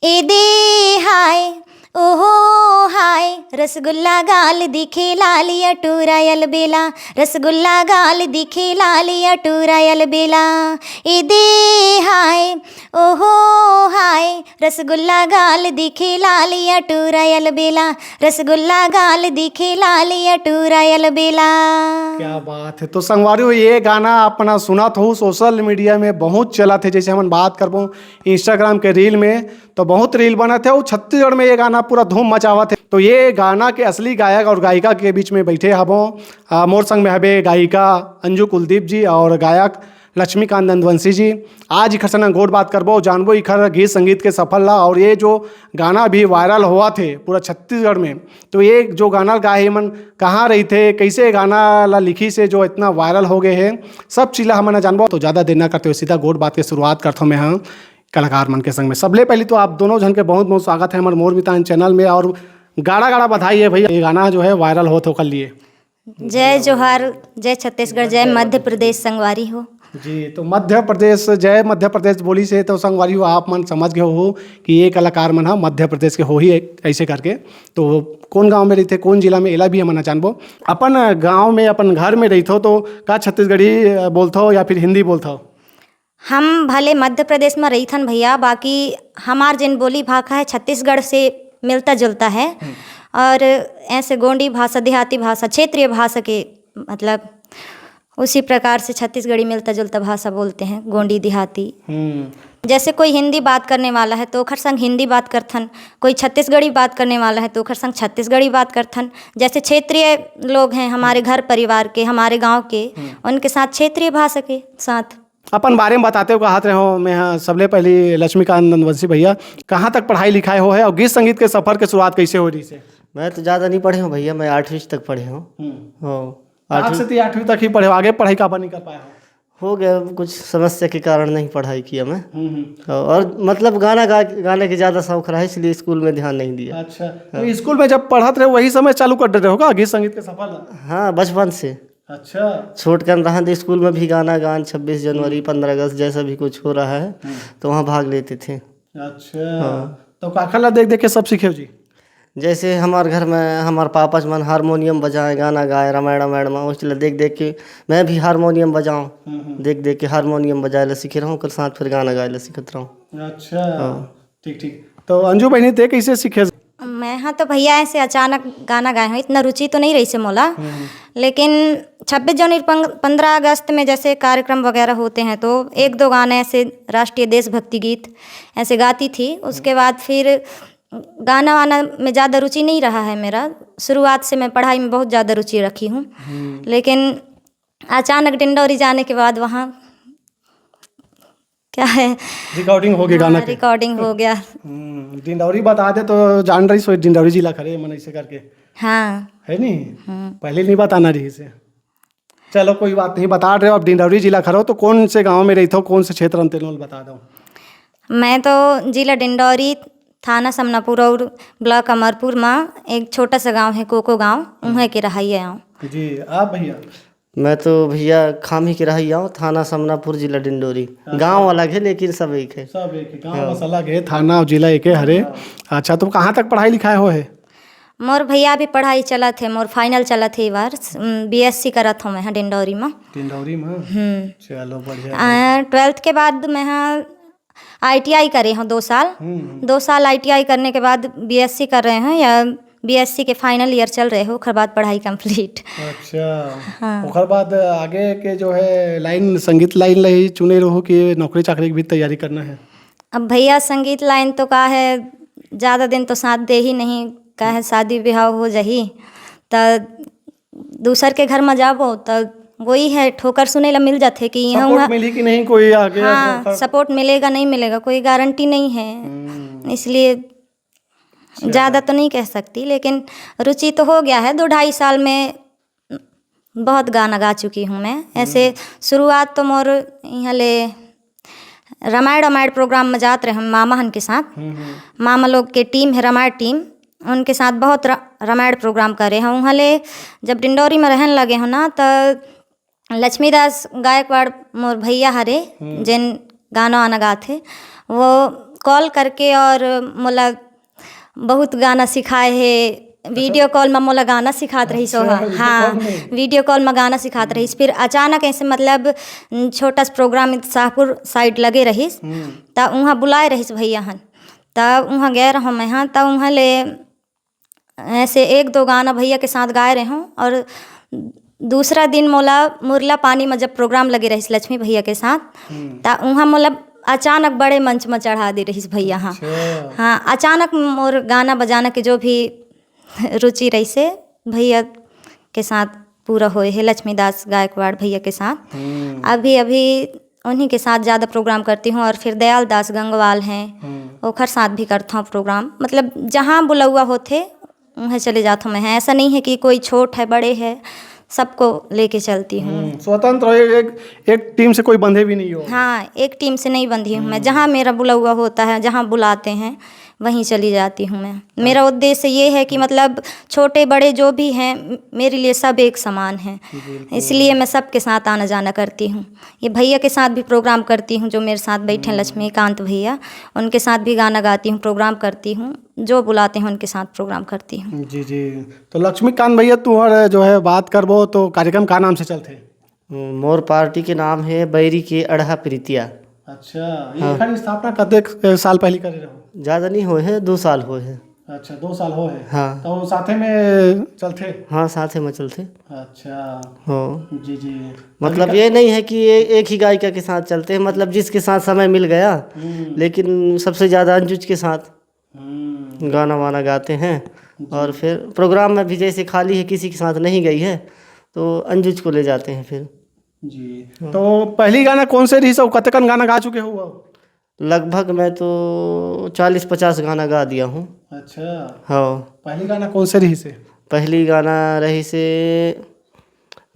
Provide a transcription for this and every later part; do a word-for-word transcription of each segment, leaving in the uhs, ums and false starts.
ए दे हाय, ओहो हाय, रसगुल्ला गाल दिखे लाल अटूरा अलबेला, रसगुल्ला गाल दिखे लाल अटूरा अलबेला। ए दे हाय, ओहो हाय, रसगुल्ला गाल दिखे लाल अटूरा अलबेला, रसगुल्ला गाल दिखे लाल अटूरा अलबेला। क्या बात है। तो संगवारी हो, ये गाना अपना सुनत हो, सोशल मीडिया में बहुत चलत हे। जैसे हमन बात करबो Instagram के रील में, तो बहुत रील बनत हे, अउ छत्तीसगढ़ में ये गाना पूरा धूम मचावत हे। तो ये गाना के असली गायक और गायिका के बीच में बैठे हबो, आ, मोर संग में हबे गायिका अंजू कुलदीप जी और गायक लक्ष्मीकांत नंदवंशी जी। आज इखर से ना गोठ बात करबो, जानबो इखर गीत संगीत के सफर ला, और ये जो गाना भी वायरल होवत हे पूरा छत्तीसगढ़ में, तो ये जो गाना गाए हे मन, कहाँ रहिथे, कैसे गाना ला लिखिस हे जो इतना वायरल हो गए हे, सब चीज ला हमन जानबो। तो ज्यादा देर ना करते हुए सीधा गोठ बात के शुरुआत करथों मैं, हाँ, कलाकार मन के संग में। सबले पहली तो आप दोनों झन के बहुत बहुत स्वागत है हमारे मोर मितान चैनल में, और गाड़ा गाड़ा बधाई है भैया, ये गाना जो है वायरल होत हे ओकर लिए। जय जोहार, जय छत्तीसगढ़, जय मध्य प्रदेश संगवारी हो। जी, तो मध्य प्रदेश, जय मध्य प्रदेश बोलिस हे तो संगवारी हो, आप मन समझ गए हो कि ये कलाकार मन ह मध्य प्रदेश के होही, ऐसे करके। तो कौन गांव में रहिथे, कौन जिला में, एला भी हमन ह जानबो। अपन गांव में, अपन घर में रहिथो तो का छत्तीसगढ़ी, अ, बोलथो या फिर हिंदी बोलथो? हम भले मध्य प्रदेश में रहिथन भैया, बाकी हमार जेन बोली भाखा है छत्तीसगढ़ से मिलता जुलता है। हम्म। और ऐसे गोंडी भाषा, देहाती भाषा, क्षेत्रीय भाषा के, मतलब, उसी प्रकार से छत्तीसगढ़ी मिलता जुलता भाषा बोलते हैं, गोंडी देहाती। हम्म। जैसे कोई हिंदी बात करने वाला है तो ओखर संग हिंदी बात करथन, कोई छत्तीसगढ़ी बात करने वाला है तो ओखर संग छत्तीसगढ़ी बात करथन। जैसे क्षेत्रीय लोग हैं हमारे घर परिवार के, हमारे गांव के, हम्म। उनके साथ क्षेत्रीय भाषा के साथ। अपन बारे में बताते हो, कहत रहे हो, मैं, हाँ, सबले पहली लक्ष्मीकांत नंदवंशी भैया, कहाँ तक पढ़ाई लिखाई हो है और गीत संगीत के सफर के शुरुआत कैसे हो रही से? मैं तो ज़्यादा नहीं पढ़े हूँ भैया, मैं आठवीं तक पढ़े हूँ। हम्म। हाँ, आठ आठवीं। से ती आठवीं तक ही पढ़े हो, आगे पढ़ाई काबर नहीं कर पाए हो? हो गया, कुछ समस्या के कारण नहीं पढ़ाई किया मैं। हम्म, हम्म। और मतलब गाना गा, गाने के ज़्यादा शौक रहा, इसलिए स्कूल में ध्यान नहीं दिया। अच्छा, तो हाँ। स्कूल में जब पढ़त रहे, वही समय चालू कर दे रहे हो का गीत संगीत के सफर ला? हाँ, बचपन से। अच्छा। छोट कन रहा तो स्कूल में भी गाना गान, छब्बीस जनवरी, हम्म। पन्द्रह अगस्त, जैसा भी कुछ हो रहा है, हम्म। तो वहाँ भाग लेते थे। अच्छा। हाँ। तो काखर ला देख देख के सब सीखे हो जी? जैसे हमार घर में हमार पापा मन हारमोनियम बजाए, गाना गाए, रामायण, रामायण में, उस ला देख देख के मैं भी हारमोनियम बजाऊँ। हम्म, हम्म। देख देख के हारमोनियम बजाए ला सीखे रहूँ, ओकर साथ फिर गाना गाए ला सीखत रहूँ। अच्छा। हाँ। ठीक, ठीक। तो अंजू बहिनी, ते कैसे सीखे? मैं, हाँ, तो भैया ऐसे अचानक गाना गाए हूँ, इतना रुचि तो नहीं रही से मोला। हम्म। लेकिन छब्बीस जनवरी, पंग-, पन्द्रह अगस्त में जैसे कार्यक्रम वगैरह होते हैं, तो एक दो गाने ऐसे राष्ट्रीय देशभक्ति गीत ऐसे गाती थी। उसके बाद फिर गाना वाना में ज़्यादा रुचि नहीं रहा है मेरा। शुरुआत से मैं पढ़ाई में बहुत ज़्यादा रुचि रखी हूँ। हम्म। लेकिन अचानक डिंडौरी जाने के बाद वहाँ क्या है? रिकॉर्डिंग हो गया गाना हाँ, के। रिकॉर्डिंग हो गया। हम्म, डिंडौरी बता दे तो जान रही सो डिंडौरी जिला खरे मन ऐसे करके। हाँ। है नहीं? हम्म। पहले नहीं बताना रही से। चलो कोई बात नहीं, बता रहे हो आप डिंडौरी जिला खरो, तो कौन से गांव में रहिथो, कौन से क्षेत्र अंते नोल बता दो। मैं तो जिला डिंडौरी, थाना समनापुर और ब्लॉक अमरपुर में एक छोटा सा गांव है कोको गांव, उहें के रहइया हूँ। जी, आप भैया? मैं तो भैया खामी के रहइया हूँ, थाना समनापुर, जिला डिंडोरी। अच्छा। गांव अलग है लेकिन सब एक है। सब एक है, गांव हाँ। बस अलग है, थाना और जिला एक है हरे। हाँ। अच्छा, तो कहाँ तक पढ़ाई लिखाई हो है? मोर भैया भी पढ़ाई चलत है, मोर फाइनल चलत है ये बार, बीएससी करत हूँ मैं हाँ डिंडौरी में। डिंडौरी में? हम्म। चलो बढ़िया है। ट्वेल्थ के बाद मैं हाँ आईटीआई करे हूँ दो साल। हम्म, हम्म। दो साल आईटीआई करने के बाद बीएससी कर रहे हैं या बीएससी के फाइनल ईयर चल रहे हो, ओकर बाद पढ़ाई कंप्लीट। अच्छा। हाँ। ओकर बाद आगे के जो है लाइन, संगीत लाइन ला ही चुने रहो कि नौकरी चाकरी की भी तैयारी करना है? अब भैया संगीत लाइन तो का है, ज़्यादा दिन तो साथ दे ही नहीं, का है शादी ब्याह हो जाही त दूसर के घर में जाबो त वही है, ठोकर सुने ला मिल जाथे कि यहाँ सपोर्ट वहाँ मिली कि नहीं कोई आगे हाँ, आपको? सपोर्ट मिलेगा नहीं मिलेगा कोई गारंटी नहीं है। हम्म। इसलिए चलो। ज़्यादा तो नहीं कह सकती, लेकिन रुचि तो हो गया है। दो ढाई साल में बहुत गाना गा चुकी हूँ मैं। ऐसे हम्म। शुरुआत तो मोर यहाँ ले रामायण, रामायण प्रोग्राम में जात रहे हम मामा हन के साथ। हम्म, हम्म। मामा लोग के टीम है रामायण टीम, उनके साथ बहुत र-, रामायण प्रोग्राम करे हम। वहाँ ले जब डिंडौरी में रहन लगे हो ना, तो लक्ष्मीदास गायकवाड़ मोर भैया हरे, हम्म। जेन गाना वाना गाथे, वो कॉल करके और मोला बहुत गाना सिखाए हे। वीडियो कॉल में मोला गाना सिखात रहिस ओहा। अच्छा, वीडियो हाँ, कॉल में? वीडियो कॉल में गाना सिखात रहिस। फिर अचानक ऐसे, मतलब, छोटा सा प्रोग्राम शाहपुर साइड लगे रहिस, हम्म। त उहाँ बुलाए रहिस भैया हन, त उहाँ गए रहो मैं, हाँ, त उहाँ ले ऐसे एक दो गाना भैया के साथ गाए रहे हूँ। और दूसरा दिन मोला मुरला पानी में जब प्रोग्राम लगे रहिस लक्ष्मी भैया के साथ, हम्म। त उहाँ मोला अचानक बड़े मंच में चढ़ा दे रहिस भैया। हाँ, अच्छा। हाँ, अचानक मोर गाना बजाना के जो भी रुचि रहिसे भैया के साथ पूरा होए हे, लक्ष्मीदास गायकवाड़ भैया के साथ। हम्म। अभी, अभी उन्हीं के साथ ज़्यादा प्रोग्राम करती हूँ। और फिर दयाल दास गंगवाल हैं, हम्म। ओखर साथ भी करता हूँ प्रोग्राम। मतलब, जहाँ बुलौआ होथे, वहाँ चले जाता हूँ मैं। ऐसा नहीं है कि कोई छोट है, बड़े है, सबको लेके चलती हूँ। हम्म, स्वतंत्र हो, एक, एक टीम से कोई बंधे भी नहीं हो। हाँ, एक टीम से नहीं बंधी हूँ मैं। हम्म। जहाँ मेरा बुलौआ होता है, जहाँ बुलाते हैं, वहीं चली जाती हूँ मैं। मेरा उद्देश्य ये है कि, मतलब, छोटे बड़े जो भी हैं, म-, मेरे लिए सब एक समान हैं। बिल्कुल। इसलिए मैं सबके साथ आना जाना करती हूँ। ये भैया के साथ भी प्रोग्राम करती हूँ, जो मेरे साथ बैठे हैं, हम्म। लक्ष्मीकांत भैया, उनके साथ भी गाना गाती हूँ, प्रोग्राम करती हूँ, जो बुलाते हैं उनके साथ प्रोग्राम करती हूँ। जी, जी। तो लक्ष्मीकांत भैया, तुम्हारे जो है बात करबो, तो कार्यक्रम का नाम से चलथे? मोर पार्टी के नाम है बैरी के अड़हा प्रीतिया। अच्छा, ये हाँ। एखर स्थापना कतेक, अ, साल पहले करे रहो? ज़्यादा नहीं होए है, दो साल होए है। अच्छा, दो साल होए है। हाँ। तो साथे में चलथे? हाँ, साथे में चलथे। अच्छा। हाँ। जी, जी। मतलब, अभी का- ये नहीं है कि ये एक ही गायिका के साथ चलते हैं, मतलब, जिसके साथ समय मिल गया, हम्म। लेकिन सबसे ज़्यादा अंजुज के साथ हम्म। गाना वाना गाते हैं। जी। और फिर प्रोग्राम में भी जैसे खाली है, किसी के साथ नहीं गई है, तो अंजुज को ले जाते हैं फिर। जी। हाँ। तो पहली गाना कौन से रहिस अउ कतकन गाना गा चुके हो? लगभग मैं तो चालीस पचास गाना गा दिया हूँ। अच्छा। हाँ। पहली गाना कौन से रहिसे? पहली गाना रहिसे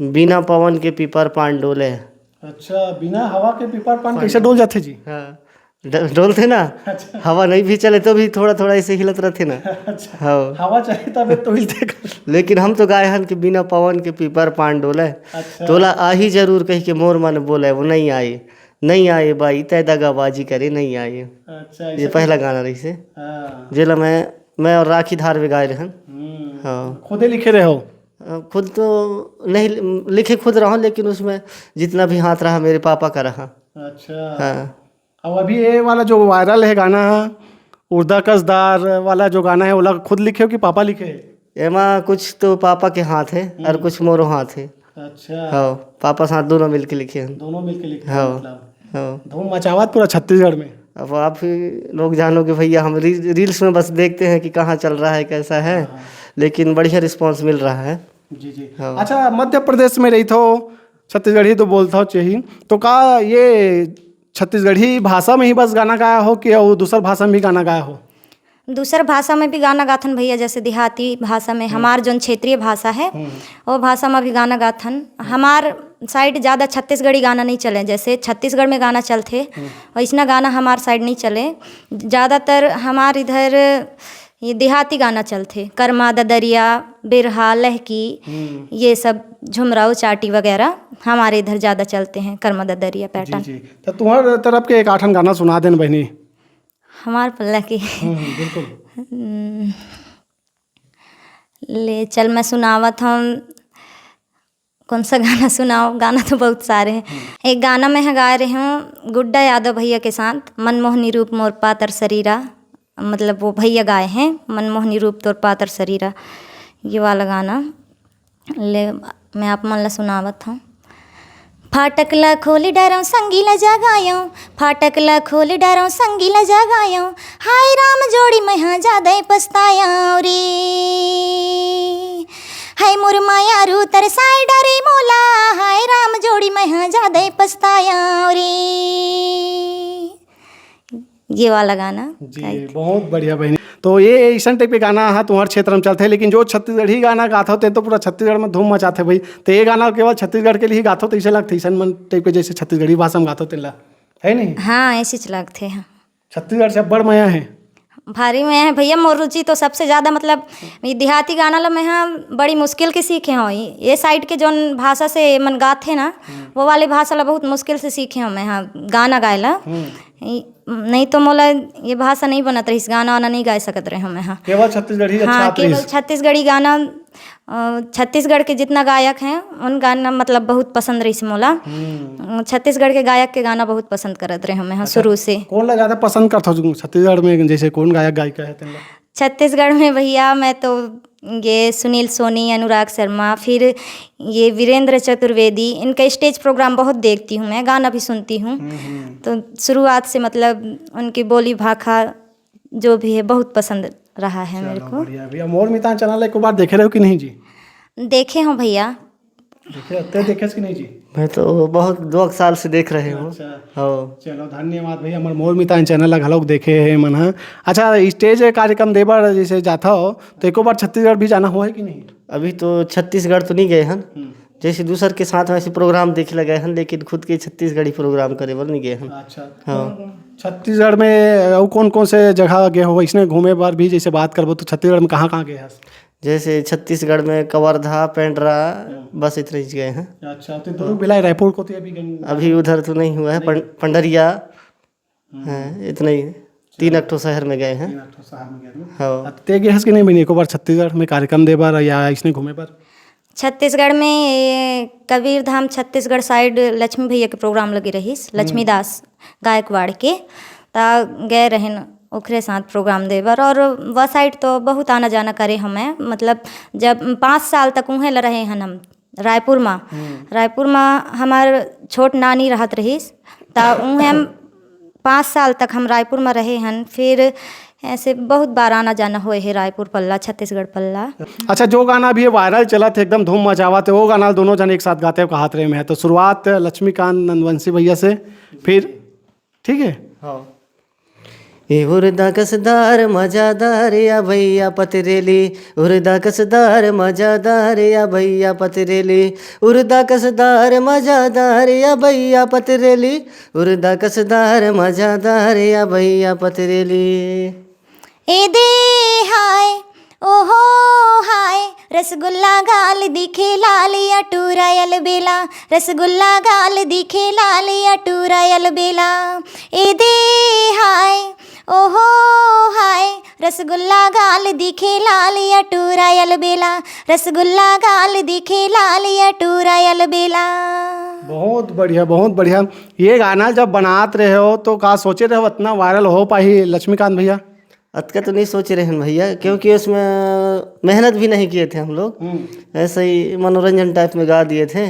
बिना पवन के पीपर पान डोले। अच्छा, बिना हवा के पीपर पान पान कैसे डोल जाथे जी? हाँ, ड-, डोलथे ना। अच्छा। हवा नहीं भी चले तो भी थोड़ा थोड़ा ऐसे हिलत रहथे ना। अच्छा। हाँ। हवा चले तबे तो हिलथे। लेकिन हम तो गाए हन कि बिना पवन के पीपर पान डोले। अच्छा। तोला आही जरूर कहि के मोर मन बोले, वो नहीं आए, नहीं आए बाई, तै दगाबाजी करे नहीं आए। अच्छा, ये ऐसे पहला कुछ गाना रहिसे। हाँ। जेला मैं, मैं और राखी धारवे गाए रहन। हम्म। हाँ। खुदे लिखे रहे हो? अ, खुद तो नहीं लि-, लिखे खुद रहो, लेकिन उसमें जितना भी हाथ रहा, मेरे पापा का रहा। अच्छा। हाँ। अब अभी ये वाला जो वायरल है गाना, उर्दा कसदार वाला जो गाना है, ओला खुद लिखे हो कि पापा लिखे है? एमा कुछ तो पापा के हाथ है और हम्म। कुछ मोरो हाथ है। अच्छा। हाँ, पापा साथ दोनों मिलके लिखे हैं। दोनों मिलके लिखे हैं, हाँ, मतलब। हाँ। धूम मचावत पूरा छत्तीसगढ़ में। अब आप ही लोग जानोगे भैया, हम री-, रील्स में बस देखते हैं कि कहाँ चल रहा है, कैसा है, हाँ। लेकिन बढ़िया रिस्पॉन्स मिल रहा है। जी, जी। हाँ। अच्छा, मध्य प्रदेश में रहिथो, छत्तीसगढ़ी तो बोलथो चाहिए, तो का ये छत्तीसगढ़ी भाषा में ही बस गाना गाया हो कि अउ दूसर भाषा में भी गाना गाया हो? दूसर भाषा में भी गाना गाथन भैया, जैसे देहाती भाषा में, हम्म। हमार जोन क्षेत्रीय भाषा है, हम्म। वो भाषा में भी गाना गाथन। हमार साइड ज़्यादा छत्तीसगढ़ी गाना नहीं चले, जैसे छत्तीसगढ़ में गाना चलथे, हम्म। वैसना गाना हमार साइड नहीं चले। ज़्यादातर हमार इधर ये देहाती गाना चलथे, करमा ददरिया, बिरहा, लहकी, हम्म। ये सब झुमराऊ चाटी वगैरह हमारे इधर ज़्यादा चलते हैं, करमा ददरिया जी, पैटर्न। जी। तो तुम्हारे तरफ के एक आठन गाना सुना देन बहनी। हमार पल्ला के। हम्म, हम्म, बिल्कुल। हम्म, ले चल, मैं सुनावत हूँ। कौन सा गाना सुनाओ? गाना तो बहुत सारे हैं। हम्म। एक गाना मैं ह गाए रही हूँ गुड्डा यादव भैया के साथ, "मनमोहनी रूप मोर पातर शरीरा", मतलब, वो भैया गाए हैं, "मनमोहनी रूप तोर पातर शरीरा", ये वाला गाना। ले, मैं आप मन ला सुनावत हूँ। फाटक ला खोली डरौं, संगी ला जगायौं, फाटक ला खोली डरौं, संगी ला जगायौं, हाय राम जोड़ी मैं हाँ जादे पछतायौं रे। हाय मोर माया रू तरसाए डरे मोला, हाय राम जोड़ी मैं हाँ जादे पछतायौं रे। ये वाला गाना जी, गाई थी। बहुत बढ़िया बहनी। तो ये ऐसन टाइप के गाना हा तुम्हारे क्षेत्र में चलते हैं, लेकिन जो छत्तीसगढ़ी गाना गाथो ते तो पूरा छत्तीसगढ़ में धूम मचाते भाई। तो ये गाना केवल छत्तीसगढ़ के लिए ही गाथो, तो ऐसे लगते ऐसन मन टाइप के जैसे छत्तीसगढ़ी भाषा में गाथो तेला, है नहीं? हाँ, ऐसे च लगते हैं। छत्तीसगढ़ से बड़ मया है। भारी मया है भैया, मोर रुचि तो सबसे ज़्यादा, मतलब, ये देहाती गाना ला मैं हाँ बड़ी मुश्किल के सीखे हूँ। ये साइड के जोन भाषा से मन गाथे ना, हम्म। वो वाली भाषा ला बहुत मुश्किल से सीखे हूँ मैं हाँ गाना गाए ला। हम्म। ई, नहीं तो मोला ये भाषा नहीं बनत रहिस, गाना वाना नहीं गाय सकत रहे हूँ मैं। हाँ। केवल छत्तीसगढ़ी अच्छा हाँ, आत केवल रहिस। छत्तीसगढ़ी गाना, अ, छत्तीसगढ़ के जितना गायक हैं, उन गाना मतलब बहुत पसंद रहिस मोला। हम्म। अ, छत्तीसगढ़ के गायक के गाना बहुत पसंद करत रहे हूँ मैं, हाँ, शुरू से। कौन ला ज्यादा पसंद करथो तुम छत्तीसगढ़ में, जैसे कौन गायक गायिका है तेन ला? छत्तीसगढ़ में भैया, मैं तो ये सुनील सोनी, अनुराग शर्मा, फिर ये वीरेंद्र चतुर्वेदी, इनका स्टेज प्रोग्राम बहुत देखती हूँ मैं, गाना भी सुनती हूँ। हम्म, हम्म। तो शुरुआत से मतलब उनकी बोली भाखा जो भी है बहुत पसंद रहा है मेरे चलो, को। बढ़िया भैया। मोर मितान चैनल ला एको बार देखे रहे हो कि नहीं जी? देखे हो भैया? देखे, ते देखे कि नहीं जी? मैं तो बहुत दो साल से देख रहे हूँ। अच्छा, हाँ। चलो, धन्यवाद भैया, हमर मोर मितान चैनल ला घलोक देखे हे मन ह। अच्छा, स्टेज कार्यक्रम दे बर जैसे जाथा हो, तो एको बार छत्तीसगढ़ भी जाना हुआ है कि नहीं? अभी तो छत्तीसगढ़ तो नहीं गए हन, हम्म। जैसे दूसर के साथ वैसे प्रोग्राम देखे लगे हन, लेकिन खुद के छत्तीसगढ़ी प्रोग्राम करे बर नहीं गए हन। अच्छा, हाँ। छत्तीसगढ़ में अउ कौन कौन से जगह गए हो, इसने घूमे बर भी जैसे बात करबो तो छत्तीसगढ़ में कहाँ कहाँ गए हस? जैसे छत्तीसगढ़ में कवर्धा, पेंड्रा, बस इतना ही गए हैं। अच्छा, तो दुर्ग भिलाई रायपुर कोती अभी गए? अभी उधर तो नहीं हुआ है, पं-, पंडरिया, हाँ, इतना ही। तीन अक ठो शहर में गए हैं। तीन अक ठो शहर में गए थे। हाँ। अब ते गए हस कि नहीं बहिनी, एको बार छत्तीसगढ़ में कार्यक्रम दे बर या इसने घूमे बर? छत्तीसगढ़ में ये कबीर धाम छत्तीसगढ़ साइड लक्ष्मी भैया के प्रोग्राम लगे रहिस, लक्ष्मी दास गायकवाड़ के, ता गए रहेन ओखरे साथ प्रोग्राम दे बर। और वह साइड तो बहुत आना जाना करे हमें, मतलब जब पाँच साल तक उहें ल रहे हन हम रायपुर मा। रायपुर मा हमार छोट नानी रहत रहिस, ता उहें हम पाँच साल तक हम रायपुर मा रहे हन। फिर ऐसे बहुत बार आना जाना होए हे रायपुर पल्ला, छत्तीसगढ़ पल्ला। अच्छा, जो गाना अभी वायरल चलत हे, एकदम धूम मचावत हे, वो गाना दोनों जन एक साथ गाते हुए कहात रहे मैं, तो शुरुआत लक्ष्मीकांत नंदवंशी भैया से, फिर ठीक है। हाँ। ए उर्दा कसदार मजादार या भैया पतरेली, उर्दा कसदार मजादार या भैया पतरेली, उर्दा कसदार मजादार या भैया पतरेली, उर्दा कसदार मजादार या भैया पतरेली। ए दे हाय, ओहो हाय, रसगुल्ला गाल दिखे लाल या टूरा अलबेला, रसगुल्ला गाल दिखे लाल या टूरा अलबेला। ए दे हाय, ओहो हाय, रसगुल्ला गाल दिखे लाल या टूरा अलबेला, रसगुल्ला गाल दिखे लाल या टूरा अलबेला। बहुत बढ़िया, बहुत बढ़िया। ये गाना जब बनात रहे हो तो का सोचे रहे हो इतना वायरल हो पाही लक्ष्मीकांत भैया? अतका तो नहीं सोचे रहन भैया, क्योंकि उसमें मेहनत भी नहीं किए थे हम लोग, ऐसे ही मनोरंजन टाइप में गा दिए थे।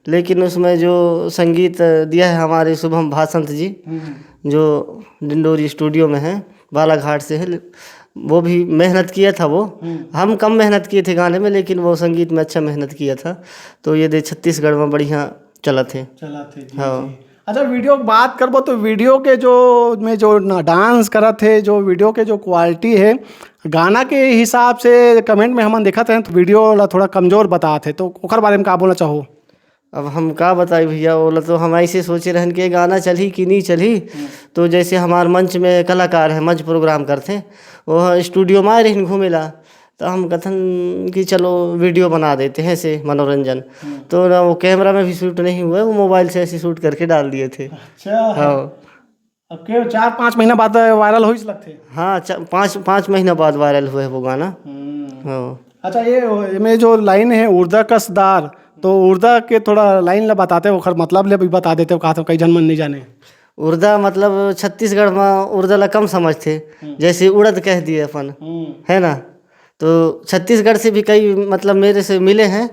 लेकिन उसमें जो संगीत दिया है हमारे शुभम भासंत जी, जो डिंडोरी स्टूडियो में है, बालाघाट से है, वो भी मेहनत किया था। वो हम कम मेहनत किए थे गाने में, लेकिन वो संगीत में अच्छा मेहनत किया था। तो ये दे छत्तीसगढ़ में बढ़िया चलत हे। चलत हे जी, हाँ। जी। अच्छा, वीडियो की बात करबो तो वीडियो के जो में जो ना डांस करत हे, जो वीडियो के जो क्वालिटी है, गाना के हिसाब से कमेंट में हमन देखत हैं तो वीडियो ला थोड़ा कमजोर बतात हे, तो ओकर बारे में का बोलना चाहो? अब हम का बताई भैया, वो ला तो हम ऐसे सोचे रहन कि ये गाना चलही कि नहीं चलही। तो जैसे हमार मंच में कलाकार है, मंच प्रोग्राम करते, वो स्टूडियो में आए रहन घूमे ला, तो हम कथन कि चलो वीडियो बना देते हैं ऐसे मनोरंजन। तो ना वो कैमरा में भी शूट नहीं हुआ, वो मोबाइल से ऐसे शूट करके डाल दिए थे। अच्छा। हाँ। अब के चार पाँच महीना बाद वायरल होइस लगथे। हाँ, च-, पाँच पाँच महीना बाद वायरल हुआ है वो गाना। हाँ। अच्छा, ये एमे जो लाइन है उर्दा कसदार, तो उर्दा के थोड़ा लाइन ला बताते, ओखर मतलब ले भी बता देते, कहा तो कई जन मन नहीं जाने। उर्दा मतलब छत्तीसगढ़ में उर्दा ला कम समझते, जैसे उड़द कह दिए अपन, है ना? तो छत्तीसगढ़ से भी कई मतलब मेरे से मिले हैं,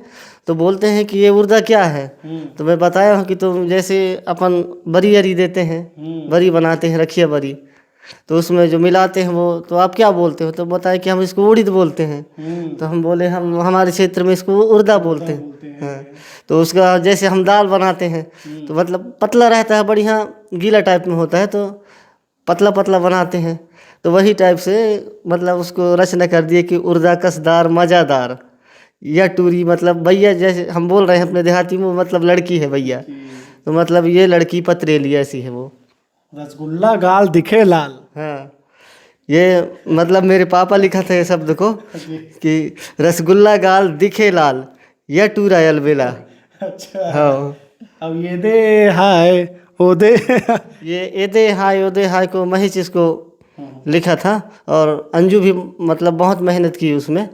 तो बोलते हैं कि ये उर्दा क्या है? तो मैं बताया हूँ कि तुम जैसे अपन बरी अरी देते हैं, बरी बनाते हैं, रखिया बरी, तो उसमें जो मिलाते हैं वो, तो आप क्या बोलते हो? तो बताया कि हम इसको उड़ीद बोलते हैं। तो हम बोले हम हमारे क्षेत्र में इसको उर्दा बोलते हैं। हाँ। तो उसका जैसे हम दाल बनाते हैं, तो मतलब पतला रहता है, बढ़िया गीला टाइप में होता है, तो पतला पतला बनाते हैं। तो वही टाइप से मतलब उसको रचना कर दिए कि उर्दा कसदार मज़ादार या टूरी, मतलब भैया जैसे हम बोल रहे हैं अपने देहाती में, वो मतलब लड़की है भैया, तो मतलब ये लड़की पतरेली ऐसी है वो। रसगुल्ला गाल दिखे लाल। हाँ, ये मतलब मेरे पापा लिखा था ये शब्द को कि रसगुल्ला गाल दिखे लाल, या टूरा अलबेला। अच्छा। हाँ। अब ये दे हाय, ओदे। ये एदे हाय ओदे हाय को महेश इसको लिखा था, और अंजू भी, मतलब, बहुत मेहनत की उसमें।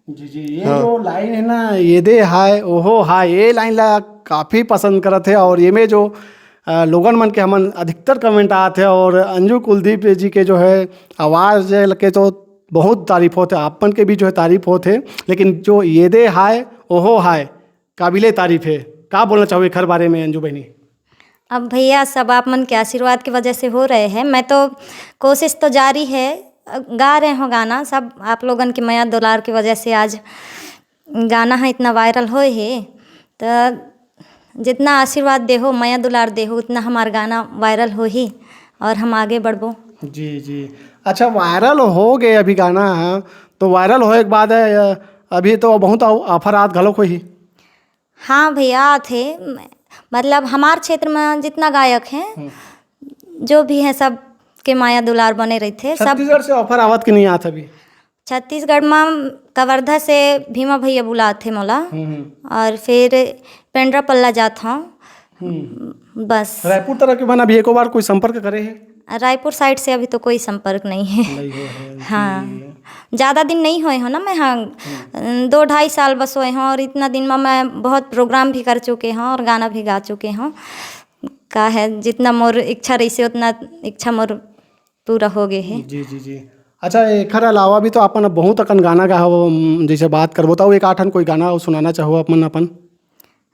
जी जी, ये हाँ। जो लाइन है ना, ये दे हाय ओहो हाय, ये लाइन ला काफ़ी पसंद करत है। और ये में जो अ, लोगन मन के हमन अधिकतर कमेंट आत है, और अंजू कुलदीप जी के जो है आवाज़ के तो बहुत तारीफ होत है, आपन के भी जो है तारीफ होत है, लेकिन जो ये दे हाय ओहो हाय, काबिले तारीफ है। का बोलना चाहो एखर बारे में, अंजू बहनी? अब भैया, सब आप मन के आशीर्वाद की वजह से हो रहे हैं। मैं तो, कोशिश तो जारी है, गा रहे हो गाना, सब आप लोगन की मया दुलार की वजह से आज गाना है इतना वायरल होए हे। तो जितना आशीर्वाद देहो, मया दुलार देहो, उतना हमार गाना वायरल होही और हम आगे बढ़बो। जी जी। अच्छा, वायरल हो गए अभी गाना, तो वायरल होए के बाद, अ, अभी तो बहुत ऑफर आत घलोक होही। हाँ भैया, आत हे। मतलब, हमार क्षेत्र में जितना गायक हैं, हम्म। जो भी हैं, सब के माया दुलार बने रहिथे। सब छत्तीसगढ़ से ऑफर आवत कि नहीं आत अभी? छत्तीसगढ़ में कवर्धा से भीमा भैया बुलात हे मोला, हम्म, हम्म। और फिर पेंड्रा पल्ला जात हूँ। हम्म। बस। रायपुर तरफ के मन अभी एको बार कोई संपर्क करे है? रायपुर साइड से अभी तो कोई संपर्क नहीं है। नहीं हो है, हाँ। जी। ज़्यादा दिन नहीं होए हो ना मैं, हाँ। हम्म। दो ढाई साल बस होए हों, और इतना दिन में मैं बहुत प्रोग्राम भी कर चुके हों और गाना भी गा चुके हों। का है, जितना मोर इच्छा रहिसे, उतना इच्छा मोर पूरा हो गए है। जी जी जी। अच्छा, एखर अलावा भी तो आपन बहुत अकन गाना गा हो, जैसे बात करबो तो एक आठन कोई गाना सुनाना चाहो अपन अपन?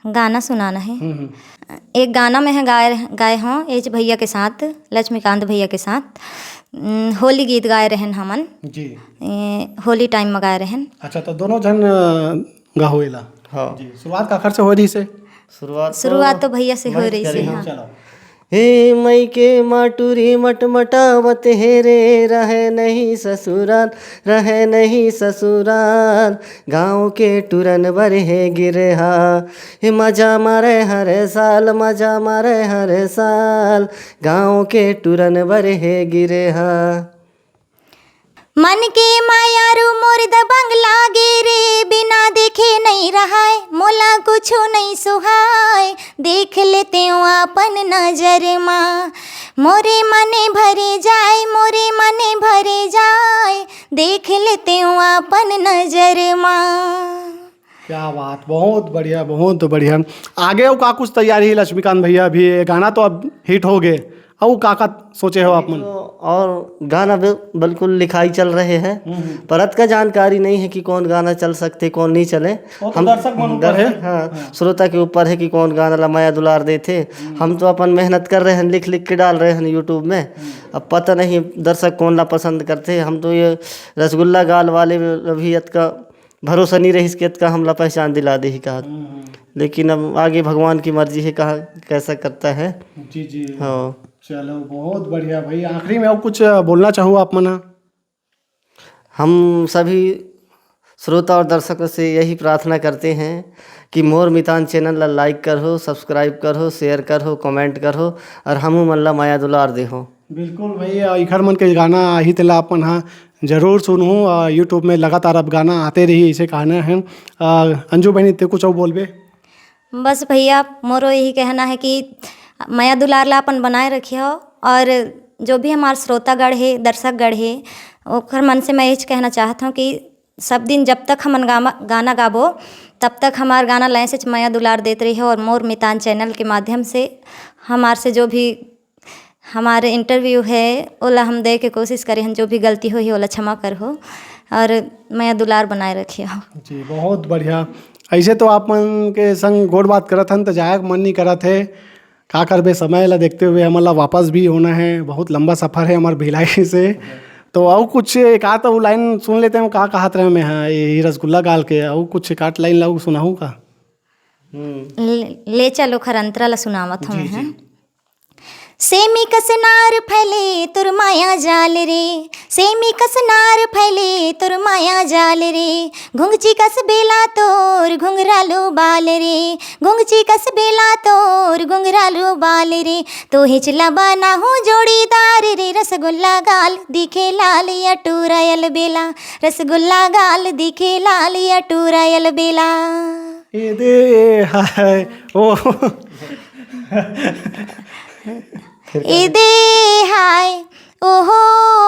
गाना सुनाना है। हम्म, हम्म। एक गाना मैं ह गाए, गाए हों एच भैया के साथ, लक्ष्मीकांत भैया के साथ। उम, होली गीत गाए रहन हमन। जी। ए, होली टाइम में गाए रहन। अच्छा, तो दोनों झन, अ, गाहो एला। हाँ। जी, शुरुआत काखर से हो रही से? शुरुआत तो शुरुआत तो भैया से हो मैं रही से, करी हूँ। हाँ। चलो। हे मई के माटुरी मटमटावत हे रे, रहे नहीं ससुराल, रहे नहीं ससुराल, गाँव के टुरन बर हे गिरहा। हे मजा मारे हर साल, मजा मारे हर साल, गाँव के टुरन बर हे गिरहा। मन के मायारू मोर दबंग लागे रे, बिना देखे नहीं रहाय, मोला कुछु नहीं सुहाय, देख लेते हो अपन नजर मा, मोरे मने भरे जाए, मोरे मने भरे जाए, देख लेते हो अपन नजर मा। क्या बात, बहुत बढ़िया, बहुत बढ़िया। आगे अउ का कुछ तैयारी है लक्ष्मीकांत भैया? अभी ये गाना तो अब हिट हो गए, अउ का का सोचे हो आप मन? तो और गाना बिल-, बिल्कुल लिखाई चल रहे हैं, हम्म, हम्म। पर अतका जानकारी नहीं है कि कौन गाना चल सकते, कौन नहीं चले। वो तो हम दर्शक मन ऊपर है। दर्शक, हाँ, हाँ। श्रोता के ऊपर है कि कौन गाना ला मया दुलार देथे। हम्म। हम तो अपन मेहनत कर रहे हैं, लिख लिख के डाल रहे हैं YouTube में। हम्म। अब पता नहीं दर्शक कौन ला पसंद करते। हम तो ये रसगुल्ला गाल वाले भी अतका भरोसा नहीं रहिस कि अतका हमला पहचान दिला देही कहा। हम्म, हम्म। लेकिन अब आगे भगवान की मर्जी है, कहाँ कैसा करता है। जी, जी। हाँ। चलो, बहुत बढ़िया भाई। आखिरी में अउ कुछ बोलना चाहो आप मन? हम सभी श्रोता और दर्शकों से यही प्रार्थना करते हैं कि मोर मितान चैनल ला लाइक करहो, सब्सक्राइब करहो, शेयर करहो, कमेंट करहो और हमू मन ला मया दुलार देहो। बिल्कुल भैया, इखर मन के गाना आही तेला अपन हा जरूर सुनहू। आ, YouTube में लगातार अब गाना आते रही, इसे कहना है। आ, अंजू बहनी, ते कुछ अउ बोलबे? बस भैया, मोरो यही कहना है कि मया दुलार ला अपन बनाए रखियो, और जो भी हमार श्रोतागण हे, दर्शकगण हे, ओखर मन से मैं यही कहना चाहत हूँ कि सब दिन जब तक हमन गामा-, गाना गाबो, तब तक हमार गाना ला ऐसे मया दुलार देत रहियो, और मोर मितान चैनल के माध्यम से हमार से जो भी हमारे इंटरव्यू है, ओला हम दे के कोशिश करे हन, जो भी गलती होही, ओला क्षमा करहो और मया दुलार बनाए रखियो। जी, बहुत बढ़िया। ऐसे तो आप मन के संग गोठ बात करत हन, तो जाए के मन नहीं करत है। का करबे, समय ला देखते हुए हमन ला वापस भी होना है, बहुत लंबा सफर है हमार भिलाई से। तो अउ कुछ एक आध अउ लाइन सुन लेते हैं, का कहत रहे मैं, हाँ, ये रसगुल्ला गाल के, अउ कुछ एक आध लाइन ला सुनाहू का? हम्म। ले, ले चलो खरंतरा ला सुनावत हूँ जी, मैं, जी। हाँ। सेमी कस नार फैले तोर माया जाल रे, सेमी कस नार फैले तोर माया जाल रे, घुंघची कस बेला तोर घुंघरालू बाल रे, घुंघची कस बेला तोर घुंघरालू बाल रे, तो हिचला बना हो जोड़ीदार रे, रसगुल्ला गाल दिखे लाल या टूरायल बेला, रसगुल्ला गाल दिखे लाल या टूरायल बेला। ये दे हाय ओ। ए दे हाय, ओहो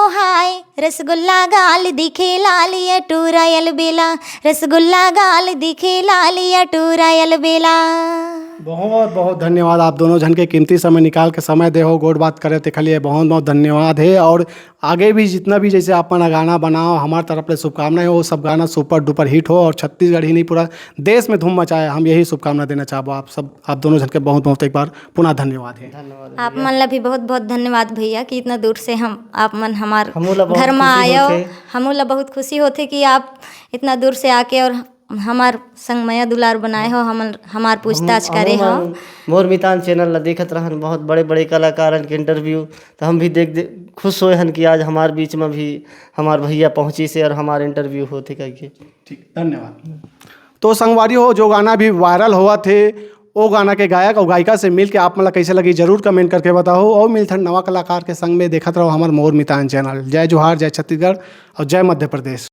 हाय, रसगुल्ला गाल दिखे लाल, ये टूरा अलबेला, रसगुल्ला गाल दिखे लाल, ये टूरा अलबेला। बहुत बहुत धन्यवाद आप दोनों झन के, कीमती समय निकाल के समय दे हो, गोठ बात करे तेखर लिए बहुत बहुत धन्यवाद हे। और आगे भी जितना भी जैसे आप मन गाना बनाओ, हमार तरफ ले शुभकामनाएं हो, सब गाना super duper hit हो और छत्तीसगढ़ ही नहीं पूरा देश में धूम मचाए, हम यही शुभकामना देना चाहबो आप सब, आप दोनों झन के बहुत बहुत एक बार पुनः धन्यवाद हे। धन्यवाद आप भैया। मन ला भी बहुत बहुत धन्यवाद भैया कि इतना दूर से हम आप मन हमार हमू ला बहुत घर में खुशी आयो। होथे। हमू ला बहुत खुशी होथे कि आप इतना दूर से आके और हमार संग मया दुलार बनाए हो, हमन हमार पूछताछ करे हो। हमू मन मोर मितान चैनल ला देखत रहन, बहुत बड़े बड़े कलाकारन के इंटरव्यू, तो हम भी देख, देख खुश होए हन कि आज हमार बीच में भी हमार भैया पहुँचिस हे और हमार इंटरव्यू होथे करके। ठीक, धन्यवाद। तो संगवारी हो, जो गाना भी वायरल होवत हे, ओ गाना के गायक और गायिका से मिल के आप मन ला कैसे लगी, जरूर कमेंट करके बताओ। और मिलथन नवा कलाकार के संग में, देखत रहो हमार मोर मितान चैनल। जय जोहार, जय छत्तीसगढ़ और जय मध्य प्रदेश।